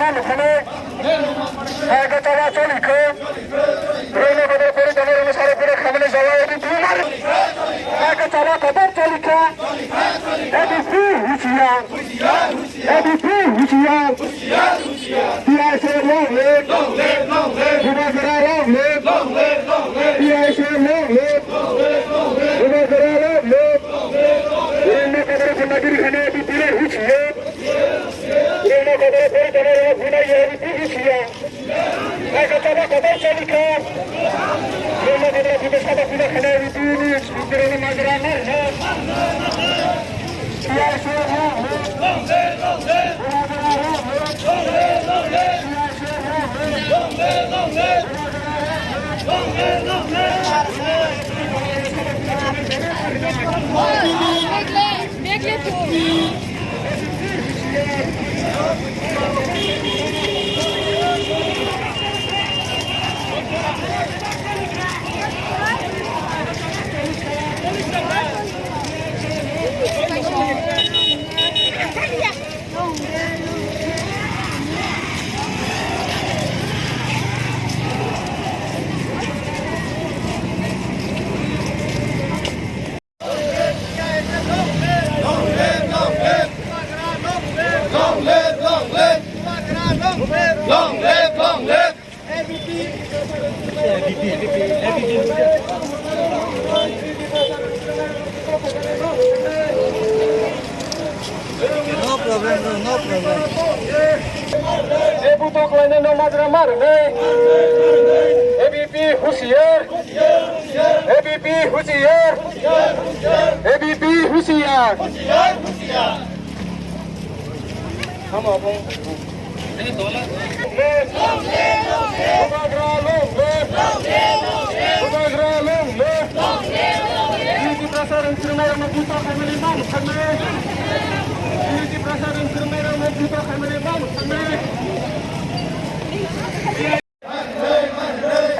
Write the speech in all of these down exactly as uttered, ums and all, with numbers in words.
Hwnwi, hai khe chaba choli khe, rwngno bodol pori tongwi rwngno saro pore khamani jaga edi bumar. Hai khe chaba kotor choli khe, A D C husiar, A D C husiar. T I S F long live, Bubagra long live, T I S F long live, Bubagra long live. Rwngno bodol pori tongwi rwngno husiar. Rwngno kotor pori tongwi rwngno hunaio husiar. Naikha chaba kotor choli kha. Rwngno kotor pide saba pide khana rwtini bitirni majra narna. T I S F long live. Bubagra long live. T I S F long live. Bubagra long live. Long live, long live! Long live, long live! No problem, bro, no problem. Ebu to klainai no majra mar nei. A B P husiar. A B P husiar. A B P husiar. Tamo abong. Bubagra long live. Bubagra long live. Unity prasar wng swngnai rwngno buto khaimani mang thangnai. Unity prasar wng swngnai rwngno buto khaimani mang thangnai.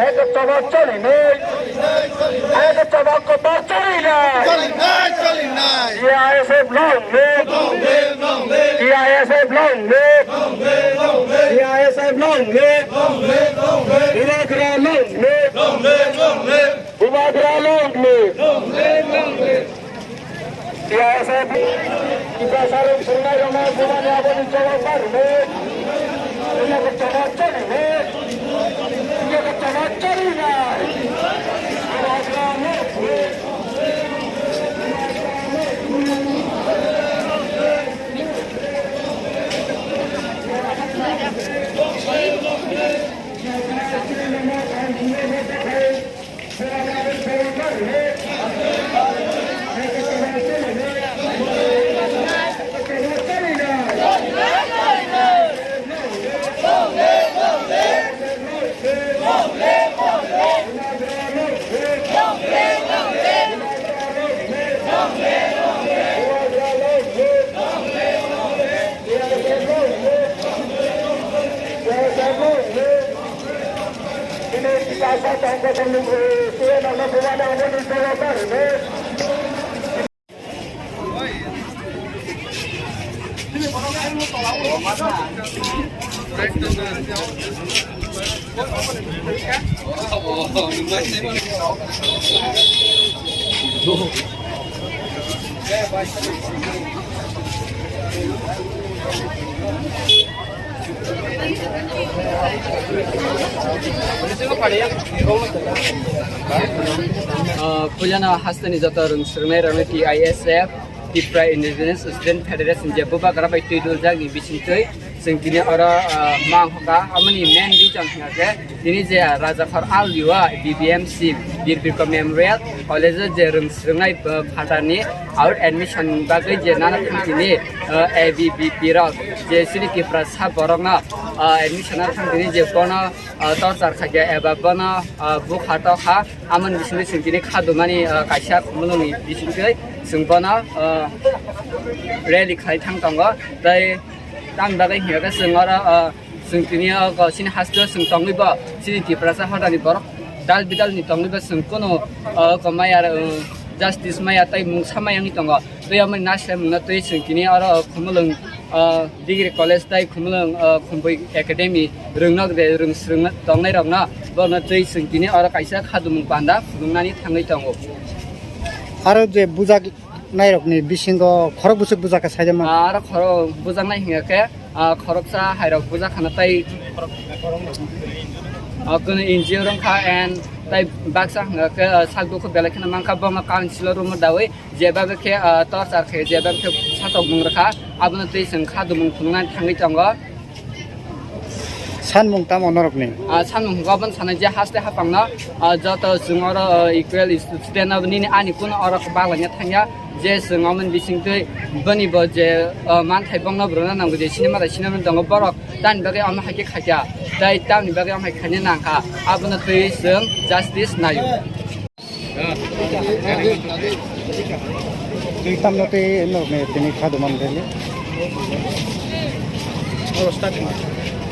Ekta chaba choli nei. Ekta chaba kotor choli nei. Choli nei, choli nei. T I S F long live. Long live, long live. T I S F long live. Long live, long live. T I S F long live. Long live, long live. Bubagra long live. Long live, long live. Bubagra long live. Long live, long live. T I S F, Tiprasa rok swngnai rokno bumani aboni jawab ma rwnai. Iyakhe chaba choli nai. Iyakhe chaba choli nai. Bubagra long live. Ah, puilano hasteni joto rwng swrwngnai rokno T I S F, Tipra Indigenous Student Federation je bubagra bai twi duljak ni bisingtwi chwng tini oro, ah, mang hoka. Amoni main reason hwnkha khe tini je Rajakhor Alio B B M C Bir Bikram Memorial College o je rwng swrwngnai, ah, phatarni out admission bagwi je nana thang tini, ah, A B V P rok je chini Tiprasa borokno, ah, admission nana thang tini je bono, ah, torchar khaikha eba bono, ah, bukha tokha, amoni bisingtwi chwng tini khadumani, ah, kaisa khumulwngni bisingtwi chwng bono, ah, rally khlai thang tongo. Tei tamni bagwi hwnkha khe chwng oro, ah, chwng tini o chini haste o chwng tongwi bo chini Tiprasa hodani borok dal bidalni tongwi bo chwng kunu, ah, ko maya, ah, justice maya tei mungsa maya wngwi tongo. Tei omo naisle mungno tei chwng tini oro khumulwng Ah, degree college tai Khumulwng, ah, Khumpui Academy rwngnok de rwngswrwng tongnai rokno bono twi chwng tini oro kaisa khadumung panda phunuknani thangwi tongo. Aro je bujak nairokni bisingo khorok bwswk bujak kha saida man? Ah, aro khorok bujaknai hingkha khe, ah, khoroksa hairok bujak khana tai, ah, kunu N G O rwngkha and tai baksa hingkha khe, ah, sak dukhu belai kheno mankha, bono council o room o dawi jeba khe, ah, torchar khe, jeba khe satok mung rwkha, abono twi chwng khadumung phunuknani thangwi tongo. Sanmung tamo norokni? Ah, sanmung hwnkha aboni sanai je haste haphangno, ah, joto chwng oro, ah, equal student no nini ani kuno oro baglaina thangya, je chwng omoni bisingtwi boni bo je, ah, manthai bongno brwna nango je sinima bai sinima tongo borok tamni bagwi omo hai khe khaikha, tei tamni bagwi omo hai khaina nangkha, abono twi chwng justice naio. Tamno tei norokni tini khaduman rally?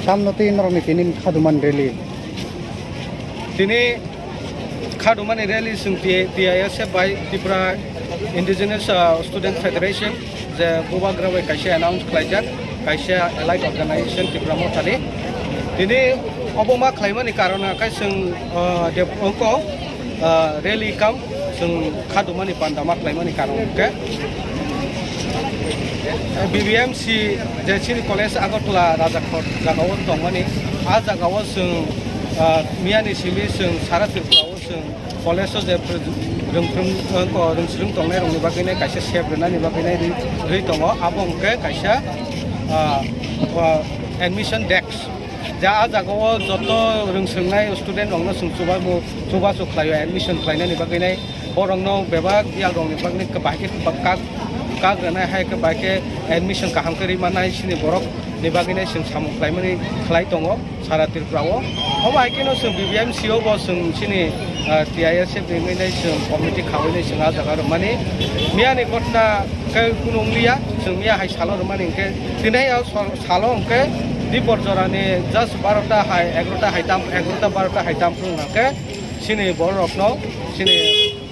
Tamno tei norokni tini khaduman rally? Tini khadumani rally chwng T-, T I S F bai Tripura Indigenous, uh, Student Federation. Je bubagra bai kaisa announce khlaijak, kaisa allied organization Tipra Mothani. Tini obo ma khlaimani karon hwnkhe chwng, ah, dep-, ongko, ah, rally kam chwng khadumani panda ma khlaimani karon hwnkhe B B M C je chini college Agartala Rajakhor jagao tongmani, ah jagao chwng, ah, miyani simi chwng sara Tripura o chwng college o je rwngthrum, eh, ko rwngsrwng tongnai rokni bagwi nai kaisa sep rwnani bagwi nai ri, ri tongo, abo hwnkhe kaisa, ah, ah, admission desk. Ja, ah jagao joto rwngsrwngnai student rokno chwng chubachu, chubachu khlaio admission khlainani bagwi nai, borokno bebak yak rokni bagwi nai bahai khe kak, kak rwnai hai khe bahai khe admission kaham khe ri mannai chini borok ni bagwi nai chwng samung khlaimani khlai tongo. Sara Tripura o. Omo hai kheno chwng B B M C o bo chwng chini, ah, T I S F ni wngwi nai chwng committee khawi nai chwng ah jaga rwmani. Miya ni ghotna khe kunu wngliya, chwng miya hai salo rwmani hwnkhe tini hai o sal-, salo hwnkhe dipor jora ni just barota hai egarota hai tam, egarota barota hai tam phuru hwnkhe chini borok rokno chini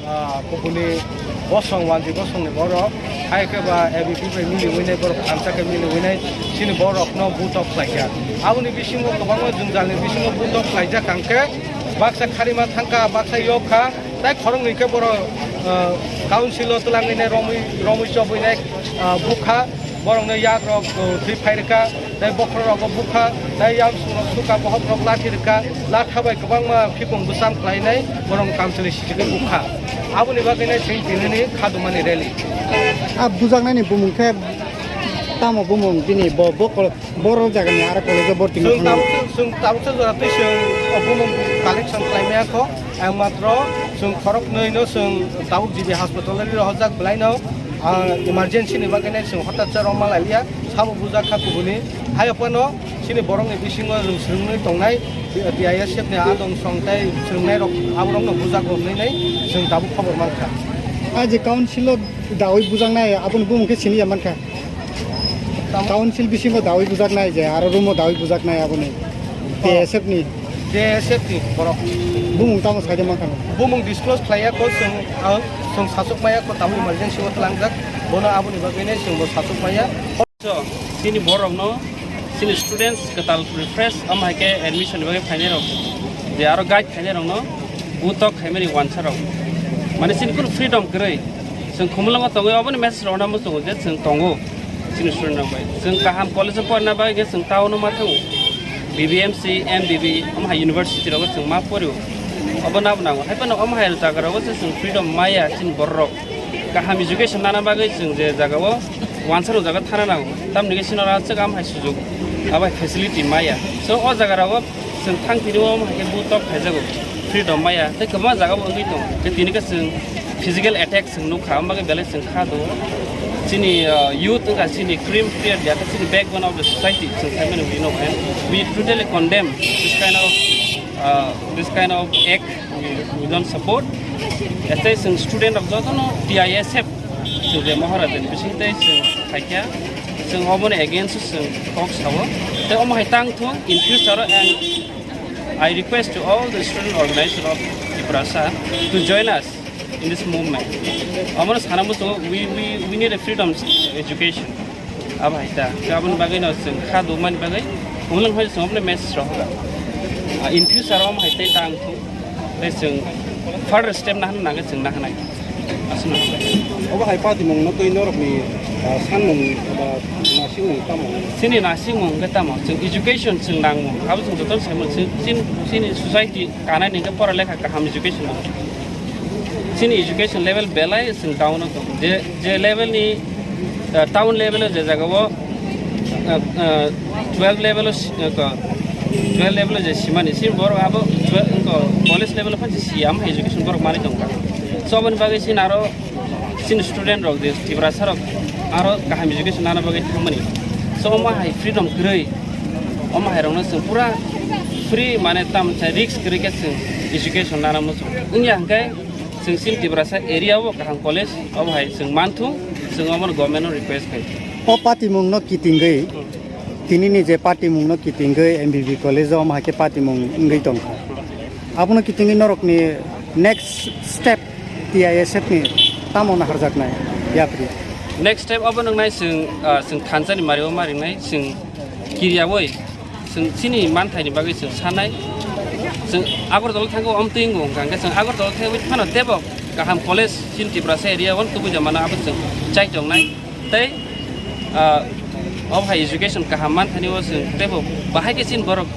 ah, kubuni bosong, wanji bosongni borok, hai khe ba A B P bai miliwi nai borok, thansa khe miliwi nai, chini borokno butok khlaikha. Aboni bisingo kwbangma jwngjalni bisingo butok khlaijak hwnkhe, baksa kharima thangkha, baksa yok kha, tai khoroknwi khe borok, ah, council o twlangwi nai romwi, romwi chobwi nai, ah, bukha. Borokno yak rok, uh, thwi phai rwkha, tei bokhorok rokbo bukha, tei yang sung rok sukha, bohok rok lathi rwkha, latha bai kwbangma phikung bwcham khlainai, borok kamchwlwi sichigwi bukha. Aboni bagwi nai chwng tinini khadumani rally. A bujaknani bumung khe tamo bumung bini bo, bo kol-, borok jagani aro college o borti Chwng wngkha. Tabuk, chwng tabuk jora twi chwng o bumung collection khlaimaya kho. Ang matro chwng khoroknwi no chwng tabuk G B hospital ri rohorjak belai no, ah, emergency ni bagwi nai chwng hotat cha rwma lai liya, sabo bujak kha kubuni. Hai phano chini borok ni bisingo rwngsrwngwi tongnai T I S F ni adong song tei swrwngnai rok aborok no bujak rwnwi nai chwng tabuk khobor mankha. A je council o dawi bujaknai aboni bumung khe siniya mankha. Tamo? Council bisingo dawi bujaknai je, aro room o dawi bujaknai aboni. Oh. T S F ni. T S F ni borok. Bumung tamo saide mankha no? Bumung disclose khlaiya kho, chwng, ah, chwng sachuk maya kho, tamo emergency o tlangjak. Bono aboni bagwi nai chwng bo sachuk maya. So, chini borok no, chini students kwtal refresh, am hai khe admission ni bagwi phainai rok. Je aro guide khainai rok no, butok khaimani wansa rok. Mane chini kunu freedom kwrwi. Chwng Khumulwngo tongwi oboni message rwna muchungo je chwng tongo chini student rok bai. Chwng kaham college o porna bagwi khe chwng town o ma thango. B B M C, M B B, omo hai university rogo chwng ma porio. Obo nabo nango. Hai phano omo hai jaga rogo se chwng freedom maya chini borok rok. Kaham education nana bagwi chwng je jaga o wansa rok jaga thana nango. Tamni khe chini oro aswk am hai sujuk, abo hai facility maya. So o jaga rogo chwng thang tini o hai khe butok phaijago, freedom maya, tei kwbangma jaga bo wngwi tongo. Tei tini khe chwng physical attack chwng nukha, omo bagwi belai chwng kha do. Chini, uh, youth wngkha chini cream player ya khe chini backbone of the society chwng saimano we know, and we totally condemn this kind of, uh, this kind of act. We, we don't support. Ete chwng student rok jotono T I S F chwng je Maharaja ni bising tei chwng khaikha, chwng oboni against o chwng kok sao. Tei omo hai tang thung in future o, and I request to all the student organization of Tiprasa to join us in this movement. Omono sana muchungo, we, we, we need a freedom education. Abo hai ta, khe aboni bagwi no chwng kha dukmani bagwi, umlwng hai chwng obole message rok hoga. Ah, in future o hai tei tang thung, tei chwng further step nahana nangwi chwng nahanai. Aswk no. Obo hai patimung no twi norokni, ah, sanmung eba nasikmung tamo? Chini nasikmung khe tamo, chwng education chwng nangmung, abo chwng joto saimung, chwng chin-, chini society kanani hwnkhe pora lekha kaham education nang. Chini education level belai chwng down o tong. Je, je level ni, ah, town level o je jaga o, ah, ah, twelve level o si-, ah, ko, twelve level o je simani, sim borok abo twelve, ko, college level o phan si siyam education borok manwi tong kha. So, aboni bagwi chini aro chini student rok je Tiprasa rok aro kaham education nana bagwi thangmani. So, omo hai freedom kwrwi, omo hai rokno chwng pura free, mane tam cha risk kwrwi khe chwng education nana muchung. Wngya hwnkhe chwng chini Tiprasa area o kaham college obo hai chwng manthung, chwng omo government no request khai. O patimung no kitingwi, tinini je patimung no kitingwi M B B college o omo hai khe patimung wngwi tongkha. Abono kitingwi norokni next step T I S F ni tamo naharjaknai yapri? Next step abo nwngnai chwng, ah, chwng thansa ni mari o ma ringnai, chwng kiriyawi chwng chini manthaini bagwi chwng sanai. Chwng Agartala thangwi omtwi wngo hwnkha hwnkhe chwng Agartala thangwi phano teibo kaham college chini Tiprasa area o tubui da mano abo chwng chai tongnai. Tei, ah, obo hai education kaham manthani o chwng teibo bahai khe chini borok